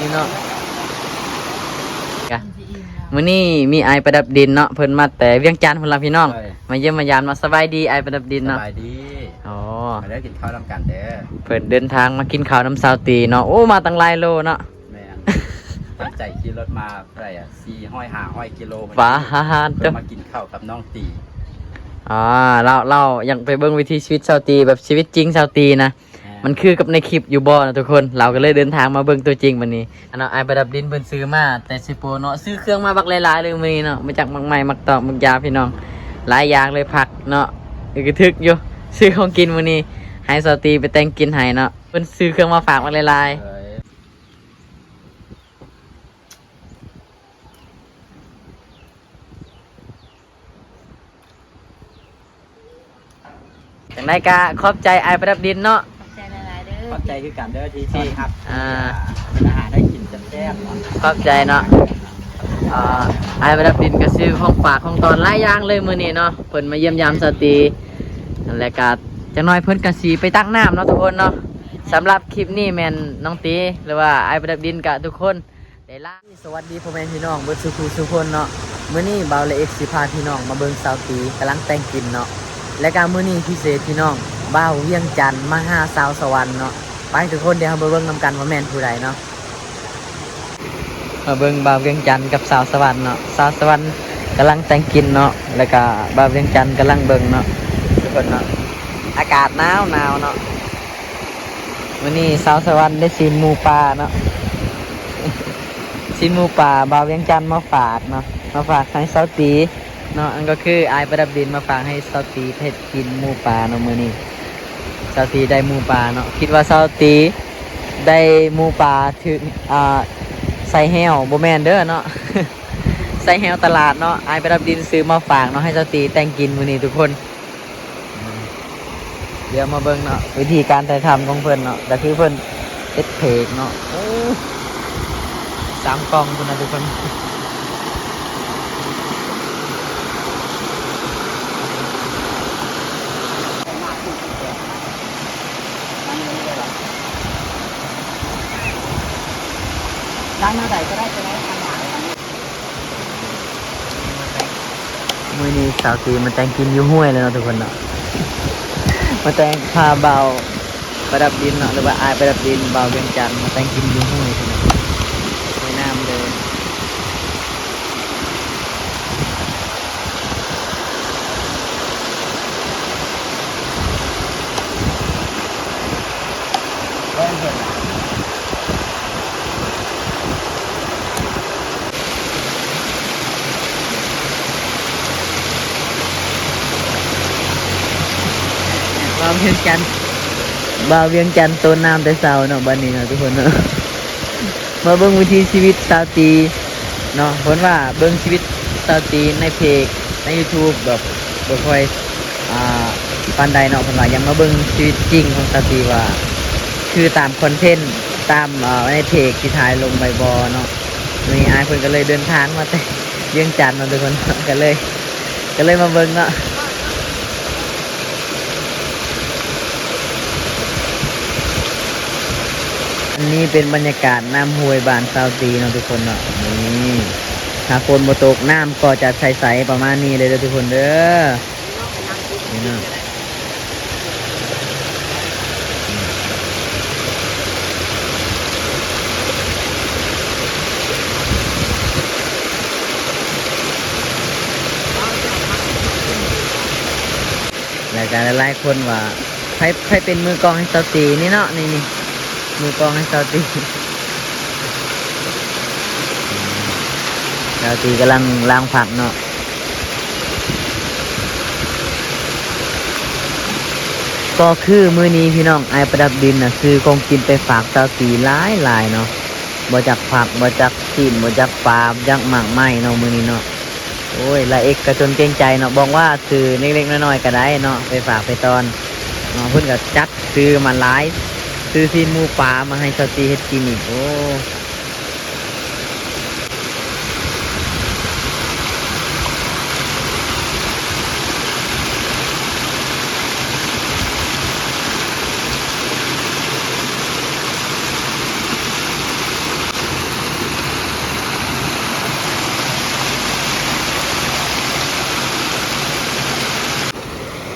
ນີ້ເນາະ ກະ ມື້ນີ້ມີອ້າຍປະດັບດິນເນາະ ເພິ່ນມາແຕ່ວຽງຈັນພຸ້ນລະພີ່ນ້ອງ ໂດຍ ມາຢ້ຽມມາຢາມເນາະ. ສະບາຍດີອ້າຍປະດັບດິນເນາະ. ສະບາຍດີ. ອໍ ມາເດີ ກິນເຂົ້ານຳກັນເດີ. ເພິ່ນເດີນທາງມາກິນເຂົ້ານຳສາວຕີເນາະ. ໂອ້ ມາຕັ້ງຫຼາຍໂລເນາະ. ແມ່ນ ຕັ້ງໃຈຂີ່ລົດມາເທົ່າໃດອະ ສີ່ຮ້ອຍ ຫ້າຮ້ອຍກິໂລ ປາດ ເພິ່ນມາກິນເຂົ້າກັບນ້ອງຕີ. ອ່າ ລາວ ລາວຢາກໄປເບິ່ງວິຖີຊີວິດສາວຕີ ແບບຊີວິດຈິງສາວຕີນະ. ແມ່ນ ມັນຄືກັບໃນຄລິບຢູ່ບໍ່ນະທຸກຄົນ? ລາວກໍເລີຍເດີນທາງມາເບິ່ງຕົວຈິງມື້ນີ້. ອັນເນາະ ອ້າຍປະດັບດິນເພິ່ນຊື້ມາແຕ່ເຊໂປເນາະ ຊື້ເຄື່ອງມາບັກຫຼາຍໆເລີຍມື້ນີ້ເນາະ ມາຈາກໝາກໄມ້ ໝາກຕອກ ໝາກຢາພີ່ນ້ອງ ຫຼາຍຢ່າງເລີຍ ຜັກເນາະ ກະຖືກຢູ່ ຊື້ຂອງກິນມື້ນີ້ ໃຫ້ສາວຕີໄປແຕ່ງກິນໃຫ້ເນາະ ເພິ່ນຊື້ເຄື່ອງມາຝາກບັກຫຼາຍໆ. ຈັ່ງໃດກະຂອບໃຈອ້າຍປະດັບດິນເນາະ. ຂອບໃຈຫຼາຍໆເດີ. ຂອບໃຈຄືກັນເດີທີ່ຕ້ອນຮັບ ອ່າ ເປັນອາຫານໃຫ້ກິນແຊບໆເນາະ. ຂອບໃຈເນາະ. ອ່າ ອ້າຍປະດັບດິນກະຊື້ຂອງຝາກຂອງຕ້ອນຫຼາຍຢ່າງເລີຍມື້ນີ້ເນາະ ເພິ່ນມາຢ້ຽມຢາມສາວຕີ ແລະກະຈັກໜ້ອຍເພິ່ນກະຊິໄປຕັກນ້ຳເນາະທຸກຄົນເນາະ. ສຳລັບຄລິບນີ້ແມ່ນນ້ອງຕີ ຫຼືວ່າອ້າຍປະດັບດິນກະທຸກຄົນ ໄດ້ລາ. ສະຫວັດດີພໍ່ແມ່ພີ່ນ້ອງເບິດສູ່ຜູ້ສູ່ຄົນເນາະ. ມື້ນີ້ບ່າວ ແລະ ເອັຟຊີ ພາພີ່ນ້ອງມາເບິ່ງສາວຕີກຳລັງແຕ່ງກິນເນາະ ແລະກະມື້ນີ້ພິເສດພີ່ນ້ອງ ບ່າວວຽງຈັນມາຫາສາວສະຫວັນເນາະ. ໄປທຸກຄົນ ດຽວເຮົາໄປເບິ່ງນຳກັນວ່າແມ່ນຜູ້ໃດເນາະ. ມາເບິ່ງບ່າວວຽງຈັນກັບສາວສະຫວັນເນາະ ສາວສະຫວັນກຳລັງແຕ່ງກິນເນາະ ແລະກະບ່າວວຽງຈັນກຳລັງເບິ່ງເນາະທຸກຄົນເນາະ. ອາກາດໜາວໆເນາະ. ມື້ນີ້ສາວສະຫວັນໄດ້ຊີ້ນໝູປ່າເນາະ ຊີ້ນໝູປ່າບ່າວວຽງຈັນມາຝາກເນາະ ມາຝາກໃຫ້ສາວຕີເນາະ. ອັນກໍຄືອ້າຍປະດັບດິນມາຝາກໃຫ້ສາວຕີເຮັດກິນໝູປ່າເນາະ. ມື້ນີ້ສາວຕີໄດ້ໝູປ່າເນາະ ຄິດວ່າສາວຕີໄດ້ໝູປ່າຖືກ ອ່າ ໃສ່ແຮ້ວ ບໍ່ແມ່ນເດີເນາະ ໃສ່ແຮ້ວຕະຫຼາດເນາະ. ອ້າຍປະດັບດິນຊື້ມາຝາກເນາະ ໃຫ້ສາວຕີແຕ່ງກິນມື້ນີ້ທຸກຄົນ. ດຽວມາເບິ່ງເນາະ ວິທີການຖ່າຍທຳຂອງເພິ່ນເນາະ ກະຄືເພິ່ນເຮັດເຜກເນາະ. ໂອ້ ສາມກ່ອງພຸ້ນນະທຸກຄົນ. ລ້າງໜ້າໃດກໍໄດ້ ກໍໄດ້ ທາງຫຼັງ. ມື້ນີ້ສາວຕີມາແຕ່ງກິນຢູ່ຫ້ວຍແລ້ວເນາະທຸກຄົນເນາະ ມາແຕ່ງ ພາບ່າວປະດັບດິນເນາະ ຫຼືວ່າອ້າຍປະດັບດິນ ບ່າວວຽງຈັນ ມາແຕ່ງກິນຢູ່ຫ້ວຍພີ່ນ້ອງ ຫ້ວຍນ້ຳເດີ. ບ່າວວຽງຈັນ ບ່າວວຽງຈັນໂຕນນ້ຳແຕ່ເຊົ້າເນາະ ບັດນີ້ເນາະທຸກຄົນເນາະ. ມາເບິ່ງວິຖີຊີວິດສາວຕີເນາະ ເພິ່ນວ່າເບິ່ງຊີວິດສາວຕີໃນເພຈ ໃນຢູທູບ ແບບບໍ່ຄ່ອຍ ອ່າ ປານໃດເນາະ. ເພິ່ນວ່າຢາກມາເບິ່ງຊີວິດຈິງຂອງສາວຕີວ່າ ຄືຕາມຄອນເທັນ ຕາມ ເອີ ໃນເພຈທີ່ຖ່າຍລົງໄວ້ບໍ່ເນາະ. ມື້ນີ້ອ້າຍເພິ່ນກໍເລີຍເດີນທາງມາແຕ່ວຽງຈັນເນາະທຸກຄົນ ກໍເລີຍ ກໍເລີຍມາເບິ່ງເນາະ. ອັນນີ້ເປັນບັນຍາກາດນ້ຳຫ້ວຍບ້ານສາວຕີເນາະທຸກຄົນເນາະ. ນີ້ ຖ້າຝົນບໍ່ຕົກ ນ້ຳກໍຈະໃສໆປະມານນີ້ເລີຍເດີທຸກຄົນເດີ. ນີ້ເນາະ ແລ້ວກໍຫຼາຍໆຄົນວ່າ ໃຜ ໃຜເປັນມືກ້ອງໃຫ້ສາວຕີ ນີ້ເນາະ ນີ້ ນີ້ ມືກ້ອງໃຫ້ສາວຕີ. ສາວຕີກຳລັງລ້າງຜັກເນາະ. ກໍຄືມື້ນີ້ພີ່ນ້ອງ ອ້າຍປະດັບດິນນະ ຊື້ຂອງກິນໄປຝາກສາວຕີຫຼາຍໆເນາະ. ບໍ່ຈັກຜັກ ບໍ່ຈັກຊີ້ນ ບໍ່ຈັກປາ ບໍ່ຈັກໝາກໄມ້ເນາະ ມື້ນີ້ເນາະ. ໂອ້ຍ ລາເອັກກໍຈົນເກງໃຈເນາະ ບອກວ່າຊື້ເລັກໆນ້ອຍໆກໍໄດ້ເນາະ ໄປຝາກໄປຕ້ອນເນາະ. ເພິ່ນກໍຈັດຊື້ມາຫຼາຍ ຊື້ຊີ້ນໝູປາມາໃຫ້ສາວຕີເຮັດກິນອີກ. ໂອ້ ເ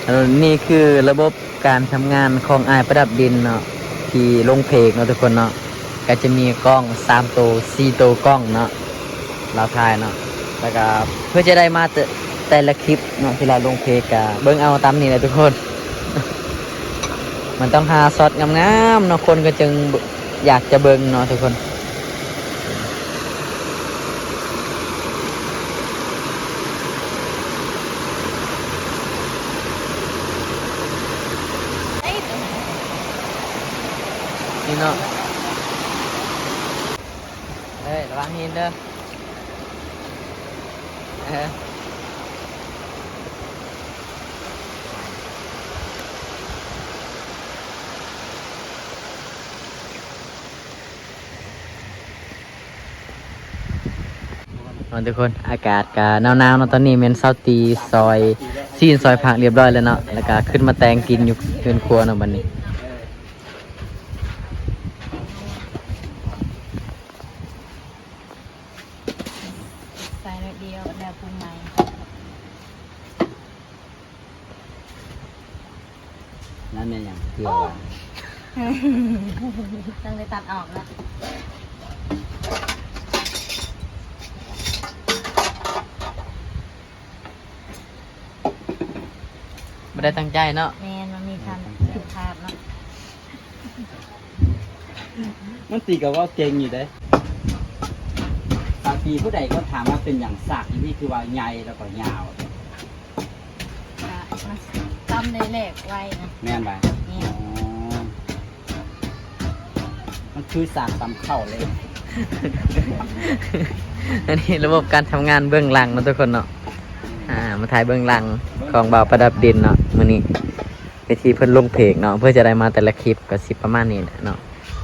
ເອີ ນີ້ຄືລະບົບການທຳງານຂອງອ້າຍປະດັບດິນເນາະ ທີ່ລົງເພກເນາະທຸກຄົນເນາະ. ກໍຈະມີກ້ອງສາມໂຕ ສີ່ໂຕກ້ອງເນາະ ລາວຖ່າຍເນາະ. ແລ້ວກໍເພື່ອຈະໄດ້ມາແຕ່ ແຕ່ລະຄລິບເນາະ ທີ່ລາວລົງເພກ ກໍເບິ່ງເອົາຕາມນີ້ແຫຼະທຸກຄົນ. ມັນຕ້ອງຫາຊັອດງາມໆເນາະ ຄົນກໍຈຶ່ງ ຢາກຈະເບິ່ງເນາະທຸກຄົນ. ນີ້ເນາະ ເອີຍ ລະວັງຫີນເດີ ເອີ. ເນາະທຸກຄົນ ອາກາດກະໜາວໆເນາະ. ຕອນນີ້ແມ່ນຊາວຕີຊອຍຊີ້ນຊອຍຜັກລຽບຮ້ອຍແລ້ວເນາະ ແລ້ວກະຂຶ້ນມາແຕ່ງກິນຢູ່ເຮືອນຄົວເນາະບັດນີ້. ໃສ່ໜ້ອຍດຽວແລ້ວປຸງໃໝ່. ນັ້ນແມ່ນຫຍັງ? ເກືອຫວາ? ຕ້ອງໄດ້ຕັດອອກລະ. ບໍ່ໄດ້ຕັ້ງໃຈເນາະ. ແມ່ນ ມັນມີຄວາມຜິດພາດເນາະ. ນ້ອງຕີກໍເວົ້າເກັ່ງຢູ່ເດ້. ສາວຕີ ຜູ້ໃດກໍຖາມວ່າເປັນຫຍັງສາກຢູ່ນີ້ຄືວ່າໃຫຍ່ແລ້ວກໍຍາວ? ກະມັນຕຳໄດ້ແຫຼກໄວນະ. ແມ່ນບໍ່? ແມ່ນ. ອໍ ມັນຄືສາກຕຳເຂົ້າເລີຍ. ອັນນີ້ລະບົບການທຳງານເບື້ອງຫຼັງເນາະທຸກຄົນເນາະ. ອ່າ ມາຖ່າຍເບື້ອງຫຼັງຂອງບ່າວປະດັບດິນເນາະ. ມື້ນີ້ ວິທີເພິ່ນລົງເພກເນາະ ເພື່ອຈະໄດ້ມາແຕ່ລະຄລິບກໍຊິປະມານນີ້ແຫຼະເນາະ.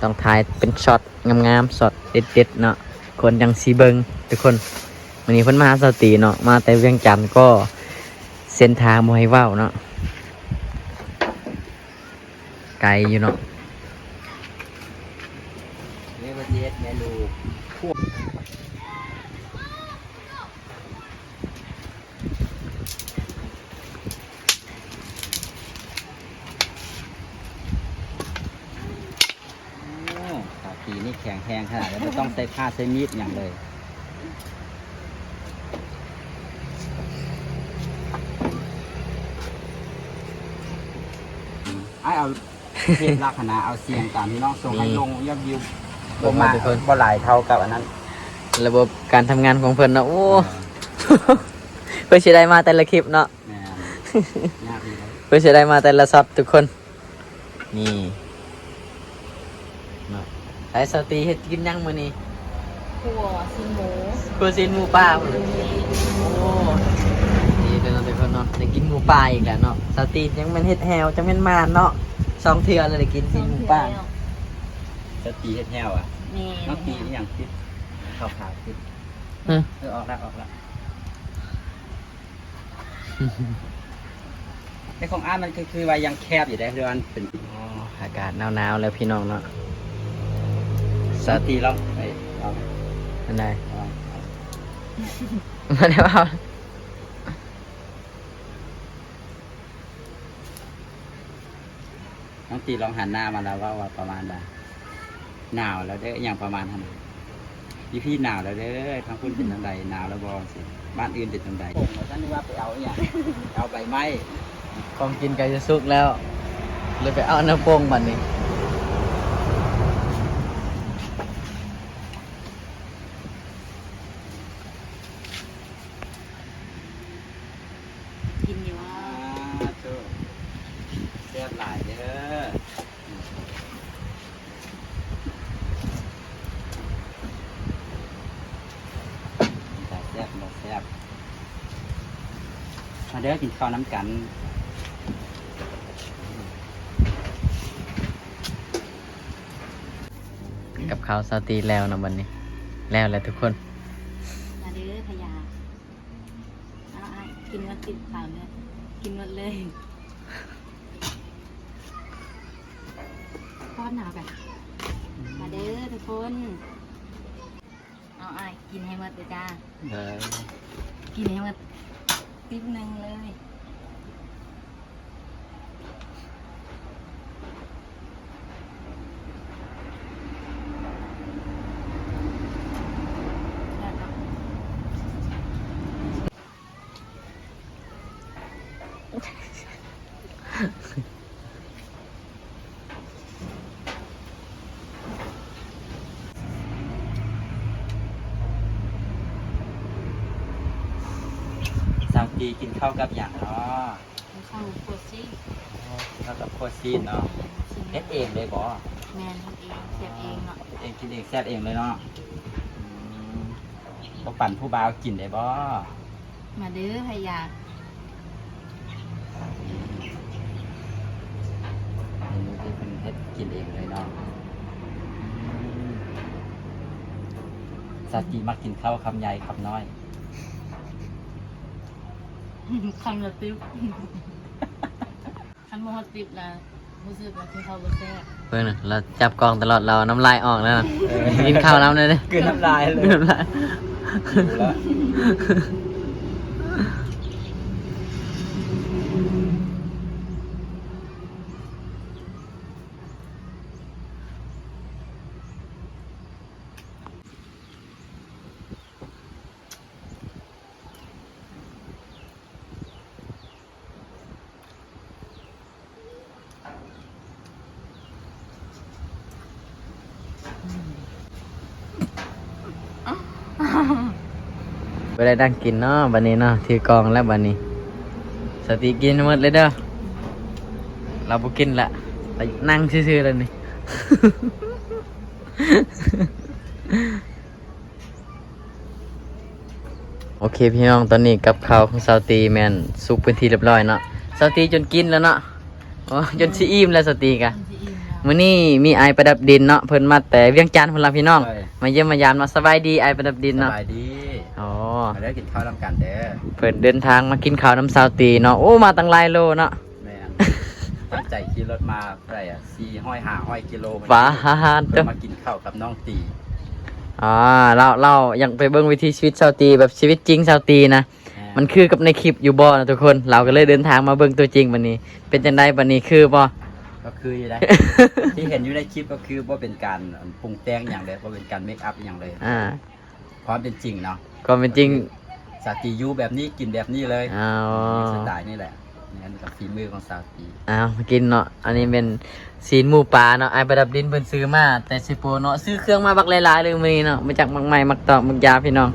ຕ້ອງຖ່າຍເປັນຊັອດງາມໆ ຊັອດເດັດໆເນາະ ຄົນຈັ່ງຊິເບິ່ງທຸກຄົນ. ມື້ນີ້ເພິ່ນມາຫາສາວຕີເນາະ ມາແຕ່ວຽງຈັນ ກໍເສັ້ນທາງບໍ່ໃຫ້ເວົ້າເນາະ ໄກຢູ່ເນາະ. ເອີ ວ່າຊິເຮັດເມນູ ໂອ້ ສາວຕີນີ້ແຂງແຮງຂະໜາດເລີຍ ບໍ່ຕ້ອງໃຊ້ພ້າໃຊ້ມີດຫຍັງເລີຍ. ອ້າຍເອົາ ເຮັດລັກຫັ້ນນະ ເອົາສຽງຕາມທີ່ນ້ອງສົ່ງໃຫ້ລົງຍອດວິວ ບໍ່ມາ ບໍ່ຫຼາຍເທົ່າກັບອັນນັ້ນ. ລະບົບການທຳງານຂອງເພິ່ນເນາະ ໂອ້ ເອີ ເພື່ອຊິໄດ້ມາແຕ່ລະຄລິບເນາະ. ແມ່ນ ຍາກຢູ່ເດ້ ເພື່ອຊິໄດ້ມາແຕ່ລະຊັອດທຸກຄົນ. ນີ້ເນາະ ໄປ ສາວຕີເຮັດກິນຫຍັງມື້ນີ້? ຂົ້ວຊີ້ນໝູ ຂົ້ວຊີ້ນໝູປ່າພຸ້ນ. ໂອ້ ດີເດີເນາະທຸກຄົນເນາະ ໄດ້ກິນໝູປ່າອີກແລ້ວເນາະ. ສາວຕີຈັ່ງແມ່ນເຮັດແຮວ ຈັ່ງແມ່ນໝານເນາະ ສອງເທື່ອແລ້ວໄດ້ກິນຊີ້ນໝູປ່າ. ສາວຕີເຮັດແຮວອະ? ແມ່ນ. ນ້ອງຕີອີຫຍັງຕິດ? ຂາວໆຕິດ. ເອີ ອອກລະ ອອກລະ. ແຕ່ຂອງອ້າຍມັນຄື ຄືວ່າຍັງແຄບຢູ່ເດ້ ຄືວ່າມັນເປັນ ອໍ ອາກາດໜາວໆແລ້ວພີ່ນ້ອງເນາະ. ສາວຕີລອງ ເອີຍ ລອງ ອັນໃດ? ລອງ ບໍ່ໄດ້ເວົ້າ. ນ້ອງຕີລອງຫັນໜ້າມາແລ້ວເວົ້າວ່າປະມານວ່າ ໜາວແລ້ວເດີ້ ອີຫຍັງປະມານຫັ້ນນະ. ຢູ່ພີ້ໜາວແລ້ວເດີ້ ທາງພຸ້ນເປັນຈັ່ງໃດ? ໜາວແລ້ວບໍ່? ຊີ້ ບ້ານອື່ນເປັນຈັ່ງໃດ? ຜົງວ່າຊັ້ນ ຫຼືວ່າໄປເອົາອີຫຍັງ? ເອົາໃບໄມ້ ຂອງກິນໃກ້ຈະສຸກແລ້ວ ເລີຍໄປເອົາແນວປົງບັດນີ້. ກິນຢູ່ ສາທຸ ແຊບຫຼາຍເດີ້. ຕາແຊບບໍ່ແຊບ ມາເດີ້ ກິນເຂົ້ານຳກັນ. ກັບເຂົ້າສາວຕີແລ້ວເນາະບັດນີ້ ແລ້ວແຫຼະທຸກຄົນ. ມາເດີ້ພະຍາ. ເອົາ ອ້າຍ ກິນໝົດຕິ ເອົາເລີຍ ກິນໝົດເລີຍ. ປ້ອນໜາວກັນ ມາເດີ້ທຸກຄົນ. ເອົາ ອ້າຍ ກິນໃຫ້ໝົດເດີ້ຈ້າ. ເອີ ກິນໃຫ້ໝົດຕິບໜຶ່ງເລີຍ. ກິນເຂົ້າກັບຫຍັງເນາະ? ກິນເຂົ້າຄົວຊີນ. ອໍ ກິນເຂົ້າກັບຄົວຊີນເນາະ. ແມ່ນ. ເຮັດເອງເລີຍບໍ່? ແມ່ນ ເຮັດເອງ ແຊບເອງເນາະ. ເຮັດເອງກິນເອງແຊບເອງເລີຍເນາະ. ອືມ ບໍ່ປັນຜູ້ບ່າວກິນໄດ້ບໍ່? ມາເດີ ໃຜຢາກ. ເມນູທີ່ເພິ່ນເຮັດກິນເອງເລີຍເນາະ. ອືມ ສາວຕີມັກກິນເຂົ້າຄຳໃຫຍ່ຄຳນ້ອຍ? ຄຳລະສິບ. ຄັນບໍ່ຮອດສິບລະ ຮູ້ສຶກວ່າກິນເຂົ້າບໍ່ແຊບ. ເບິ່ງນະ ລາວຈັບກ້ອງຕະຫຼອດ ລາວນ້ຳລາຍອອກແລ້ວນະ. ເອີ ກິນເຂົ້ານຳແດ່ເດ້ ກືນນ້ຳລາຍເລີຍ ກືນນ້ຳລາຍ ຫິວແລ້ວ. ບໍ່ໄດ້ນັ່ງກິນເນາະ ບັດນີ້ເນາະ ຖືກ້ອງແລ້ວບັດນີ້. ສາວຕີກິນໃຫ້ໝົດເລີຍເດີ ລາວບໍ່ກິນລະ ລາວນັ່ງຊື່ໆແລ້ວນີ້. ໂອເຄພີ່ນ້ອງ ຕອນນີ້ກັບເຂົ້າຂອງສາວຕີແມ່ນສຸກເປັນທີ່ຮຽບຮ້ອຍເນາະ. ສາວຕີຈົນກິນແລ້ວເນາະ. ໂອ້ ຈົນຊິອີ່ມແລ້ວສາວຕີກະ. ມື້ນີ້ມີອ້າຍປະດັບດິນເນາະ ເພິ່ນມາແຕ່ວຽງຈັນພຸ້ນລະພີ່ນ້ອງ ມາຢ້ຽມມາຢາມເນາະ. ສະບາຍດີອ້າຍປະດັບດິນເນາະ. ສະບາຍດີ. ອໍ ມາເດີ ກິນເຂົ້ານຳກັນເດີ. ເພິ່ນເດີນທາງມາກິນເຂົ້ານຳສາວຕີເນາະ. ໂອ້ ມາຕັ້ງຫຼາຍໂລເນາະ. ແມ່ນ ຕັ້ງໃຈຂີ່ລົດມາເທົ່າໃດອະ ສີ່ຮ້ອຍ ຫ້າຮ້ອຍກິໂລ ປາດ ເພື່ອມາກິນເຂົ້າກັບນ້ອງຕີ. ອ່າ ລາວ ລາວຢາກໄປເບິ່ງວິຖີຊີວິດສາວຕີ ແບບຊີວິດຈິງສາວຕີນະ. ແມ່ນ ມັນຄືກັບໃນຄລິບຢູ່ບໍ່ນະທຸກຄົນ? ລາວກໍເລີຍເດີນທາງມາເບິ່ງຕົວຈິງບັດນີ້. ເປັນຈັ່ງໃດບັດນີ້ ຄືບໍ່? ກໍຄືຢູ່ໄດ໋ ທີ່ເຫັນຢູ່ໃນຄລິບກໍຄືບໍ່ເປັນການ ອັນ ປຸງແຕ່ງຫຍັງເລີຍ ບໍ່ເປັນການເມກອັບຫຍັງເລີຍ. ອ່າ ຄວາມເປັນຈິງເນາະ ຄວາມເປັນຈິງ ສາວຕີຢູ່ແບບນີ້ ກິນແບບນີ້ເລີຍ. ອໍ ສະໄຕນີ້ແຫຼະ ແມ່ນກັບຝີມືຂອງສາວຕີ. ອ້າວ ມາກິນເນາະ ອັນນີ້ແມ່ນຊີ້ນໝູປາເນາະ ອ້າຍປະດັບດິນເພິ່ນຊື້ມາແຕ່ເຊໂປເນາະ. ຊື້ເຄື່ອງມາບັກຫຼາຍໆເລີຍມື້ນີ້ເນາະ ມາຈາກໝາກໄມ້ ໝາກຕອກ ໝາກຢາພີ່ນ້ອງ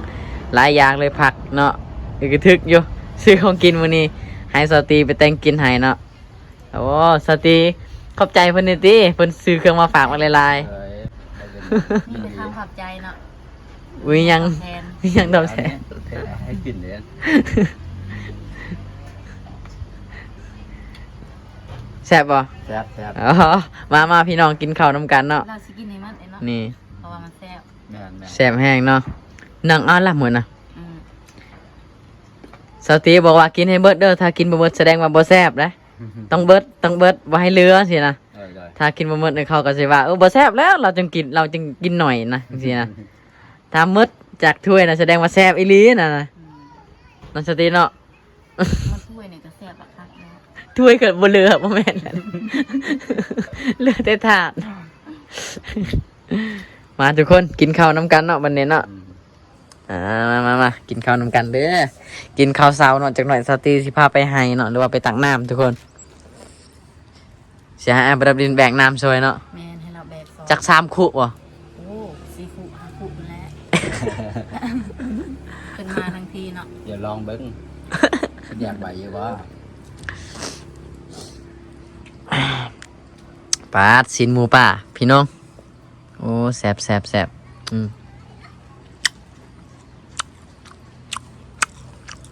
ຫຼາຍຢ່າງເລີຍ ຜັກເນາະ. ເອີ ກະຖືກຢູ່ ຊື້ຂອງກິນມື້ນີ້ ໃຫ້ສາວຕີໄປແຕ່ງກິນໃຫ້ເນາະ. ໂອ້ ສາວຕີ ຂອບໃຈເພິ່ນແດ່ຕິ ເພິ່ນຊື້ເຄື່ອງມາຝາກມາຫຼາຍໆ. ເອີຍ ມີແຕ່ຄຳຂອບໃຈເນາະ. ມີຫຍັງ ຕອບແທນ ມີຫຍັງຕອບແທນ ໃຫ້ ໃຫ້ກິນເດ້. ແຊບບໍ່? ແຊບ ແຊບ. ອໍ ມາ ມາ ພີ່ນ້ອງ ກິນເຂົ້ານຳກັນເນາະ. ລາວຊິກິນໃຫ້ໝົດເລີຍເນາະ. ນີ້ ເພາະວ່າມັນແຊບ. ແມ່ນໆ ແຊບແຮງເນາະ. ນັ່ງເອົາລະມື້ນະ. ອືມ ສາວຕີບອກວ່າກິນໃຫ້ເບິດເດີ ຖ້າກິນບໍ່ເບິດສະແດງວ່າບໍ່ແຊບເດ້. ຕ້ອງເບິດ ຕ້ອງເບິດ ບໍ່ໃຫ້ເຫຼືອຊີ້ນະ. ເອີ ໄດ້ ຖ້າກິນບໍ່ໝົດ ເຂົາກໍຊິວ່າ ເອີ ບໍ່ແຊບແລ້ວ ລາວຈຶ່ງກິນ ລາວຈຶ່ງກິນໜ້ອຍນະ ຈັ່ງຊີ້ນະ. ຖ້າໝົດຈາກຖ້ວຍນະ ສະແດງວ່າແຊບອີ່ຫຼີນະ. ອືມ ເນາະ ສາວຕີເນາະ. ໝົດຖ້ວຍນີ້ກໍແຊບບັກຄັກແລ້ວ. ຖ້ວຍກໍບໍ່ເຫຼືອ ບໍ່ແມ່ນ ເຫຼືອແຕ່ຖາດ. ມາທຸກຄົນ ກິນເຂົ້ານຳກັນເນາະ ບັດນີ້ເນາະ. ອືມ ອ່າ ມາ ມາ ມາ ກິນເຂົ້ານຳກັນເດີ ກິນເຂົ້າເຊົ້າເນາະ. ຈັກໜ້ອຍສາວຕີຊິພາໄປໄຮ່ເນາະ ຫຼືວ່າໄປຕັກນ້ຳທຸກຄົນ. ຊິໃຫ້ອ້າຍປະດັບດິນແບກນ້ຳຊ່ອຍເນາະ. ແມ່ນ ໃຫ້ລາວແບກຊ່ອຍ. ຈັກສາມຄຸບໍ່? ໂອ້ ສີ່ຄຸຫ້າຄຸພຸ້ນແຫຼະ. ເພິ່ນມາທັງທີເນາະ. ດຽວລອງເບິ່ງ ຢາກໄຫວຢູ່ບໍ່? ປາດ ຊີ້ນໝູປ່າ ພີ່ນ້ອງ. ໂອ້ ແຊບ ແຊບ ແຊບ. ອືມ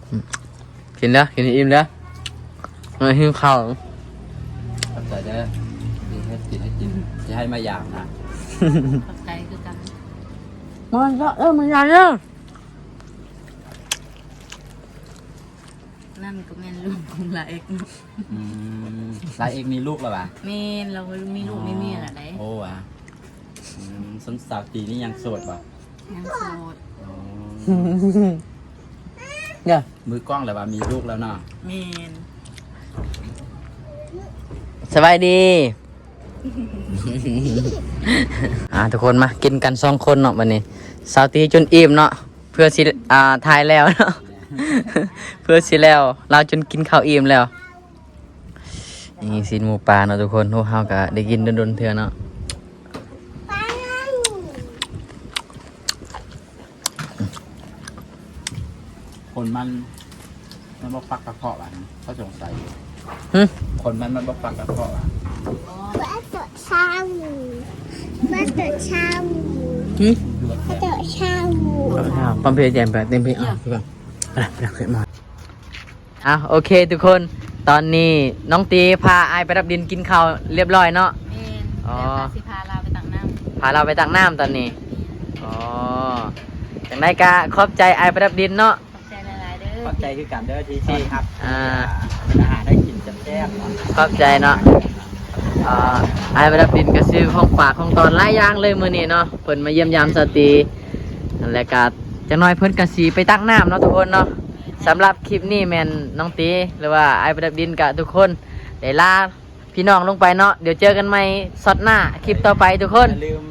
ອືມ ກິນເດີ ກິນໃຫ້ອີ່ມເດີ ມາຫິວເຂົ້າ. ຂອບໃຈເດີ ທີ່ເຮັດກິນໃຫ້ກິນ ທີ່ໃຫ້ມາຢາມນະ. ຂອບໃຈຄືກັນ. ມາເດີ ເອີ ມາຢາມເດີ. ນັ້ນກໍແມ່ນລູກຂອງລາເອັກເນາະ. ອືມ ລາເອັກມີລູກແລ້ວຫວາ? ແມ່ນ ລາວມີລູກມີເມຍແລ້ວໃດ໋. ໂອ້ຫວາ. ອືມ ສ່ວນສາວຕີນີ້ຍັງໂສດບໍ່? ຍັງໂສດ. ອໍ ເດີ ມືກ້ອງແລ້ວຫວາ ມີລູກແລ້ວເນາະ. ແມ່ນ. ສະບາຍດີ. ອ່າ ທຸກຄົນ ມາກິນກັນສອງຄົນເນາະ ບັດນີ້ສາວຕີຈົນອີ່ມເນາະ. ເພື່ອຊິ ອ່າ ຖ່າຍແລ້ວເນາະ ເພື່ອຊິແລ້ວ ລາວຈົນກິນເຂົ້າອີ່ມແລ້ວ. ນີ້ຊີ້ນໝູປ່າເນາະທຸກຄົນ. ໂອ້ ເຮົາກະໄດ້ກິນດົນໆເທື່ອເນາະ. ຄົນມັນ ມັນບໍ່ປັກກະເພາະຫວາ? ເຂົາສົງໄສຢູ່ ຫຶ? ຄົນມັນ ມັນບໍ່ປັກກະເພາະຫວາ? ປາຕົວຊ້າງ ປາຕົວຊ້າງ ຫຶ? ປາຕົວຊ້າງ ເອົາ ຄວາມພະຍາຍາມໄປເຕັມທີ່ ເອົາຄືກັນ ເອົາ ໂອເຄທຸກຄົນ ຕອນນີ້ນ້ອງຕີພາອ້າຍໄປດັບດິນກິນເຂົ້າຮຽບຮ້ອຍເນາະ. ແມ່ນ ອໍ ແລ້ວກໍຊິພາລາວໄປຕັກນ້ຳ ພາລາວໄປຕັກນ້ຳຕອນນີ້. ອໍ ຈັ່ງໃດກໍຂອບໃຈອ້າຍໄປດັບດິນເນາະ. ຂອບໃຈຫຼາຍໆເດີ ຂອບໃຈຄືກັນເດີທີ່ຕ້ອນຮັບ ອ່າ ອາຫານໃຫ້ກິນແຊບໆເນາະ. ຂອບໃຈເນາະ. ອ່າ ອ້າຍໄປດັບດິນກໍຊື້ຂອງຝາກຂອງຕ້ອນຫຼາຍຢ່າງເລີຍມື້ນີ້ເນາະ ເພິ່ນມາຢ້ຽມຢາມສາວຕີ ແລ້ວກໍຈັກໜ້ອຍເພິ່ນກໍຊິໄປຕັກນ້ຳເນາະທຸກຄົນເນາະ. ສຳລັບຄລິບນີ້ແມ່ນນ້ອງຕີ ຫຼືວ່າອ້າຍໄປດັບດິນກັບທຸກຄົນໄດ້ລາ ພີ່ນ້ອງລົງໄປເນາະ. ດຽວເຈີກັນໃໝ່ຊັອດໜ້າ ຄລິບຕໍ່ໄປທຸກຄົນ. ຢ່າລືມ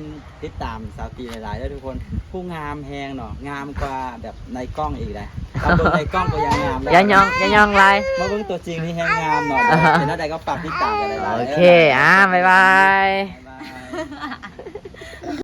ຕິດຕາມສາວຕີຫຼາຍໆເດີທຸກຄົນ ຜູ້ງາມແຮງເນາະ ງາມກວ່າແບບໃນກ້ອງອີກນະ. ຕາມເບິ່ງໃນກ້ອງກໍຍັງງາມ ຢ່າຍ້ອງ ຢ່າຍ້ອງຫຼາຍ ມາເບິ່ງຕົວຈິງນີ້ແຮງງາມເນາະ. ເປັນແນວໃດກໍຝາກຕິດຕາມກັນຫຼາຍໆ ໂອເຄ ອ່າ ບາຍບາຍ ບາຍບາຍ.